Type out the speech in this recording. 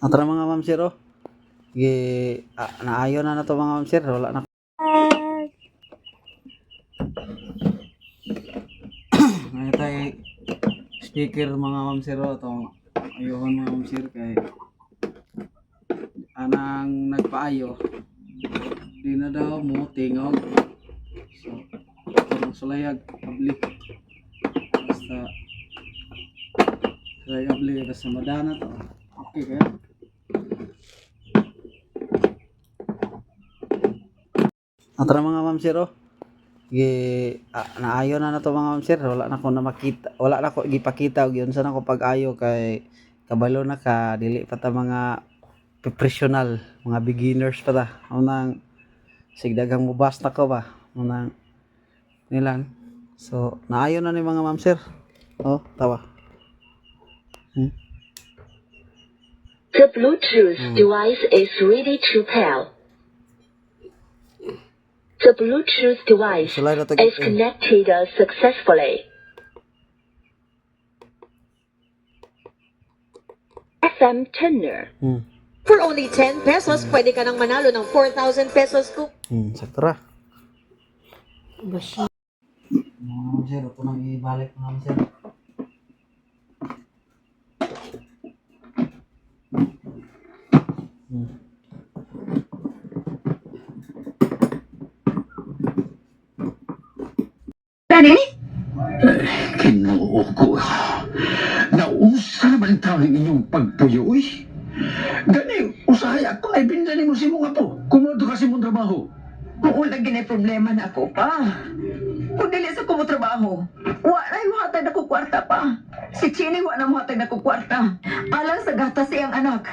Tara, mga ma'am sir, oh. Gi naayo na na to, mga ma'am sir, wala na. Ngayon tayo speaker, mga ma'am sir, oh, itong ayuhon, mga ma'am sir, kay anang nagpaayo di na daw mo tingog. So itong sulayag abli, basta sulayag abli, basta madana to, okay kaya. Tara, mga ma'am sir, oh. Gi naayo na na to, mga ma'am sir, wala na ko na makita, wala na ko gipakita og yun sa nako pag-ayo kay kabalo na ka, dili pa ta mga professional, mga beginners pa ta. Unang sigdagang mubas na ko ba. Unang nilang. So naayo na ni, mga ma'am sir. Oh, tawa. The Bluetooth device is ready to pair. The Bluetooth device Sulay na to. is connected successfully. FM tuner. For only 10 pesos, pwede ka nang manalo ng 4,000 pesos kung Sakto ra. Mga ma'am sir, ito nang ibalik, mga ma'am sir. Kinoo ko. Nausa na ba ang taon ng inyong pagpuyo, uy? Gani, usahay ako na ibinda ni mo si mong apo. Kumulo kasi mong trabaho. Kung lagi na problema na ako pa. Kung dili sa ko mo trabaho, wa na mohatag na ko kwarta pa. Si Chini wa na mohatag na ko kwarta. Alang sa gatas siyang anak.